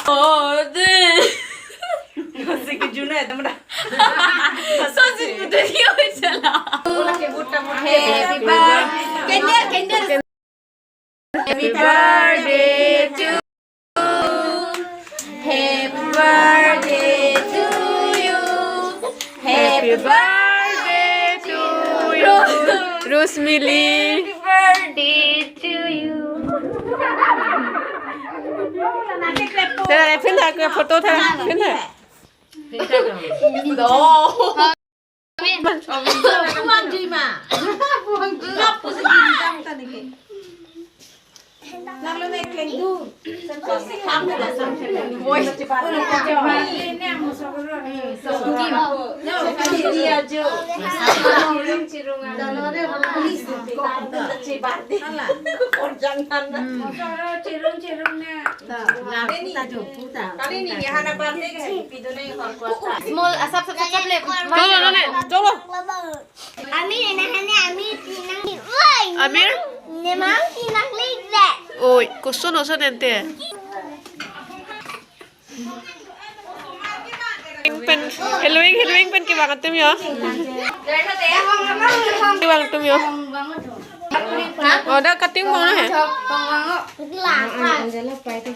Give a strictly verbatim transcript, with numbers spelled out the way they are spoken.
Oh, de. Sosi ke juna ya, teman. Sosi ke juna ya, chala. Happy birthday. Candle, candle. Happy birthday to you. Happy birthday to you. Happy birthday to you. Rosmili. Happy birthday to you. Thera, phin thera, photo thera, phin thera. Buang jui ma. Buang jui. Ngap pusi gini kamu tadi ke. Lalu naik kelengdu. Woi. Iya jo. Cirung cirung. Alah. Cirung cirung na. Kali ni, ya, hana birthday ke, happy do na, hor kuasa. Small, asap, sap, sap, sap, le. Cholo, cholo, cholo. Ami, nene, nene, ami, pinang, woi. Amir? Nemang, pinang, lik, dek. Oi, koson, koson ente. Pen, Halloween, Halloween pen kevang atum yo. Kevang atum yo. Oh, dak cutting bong na he.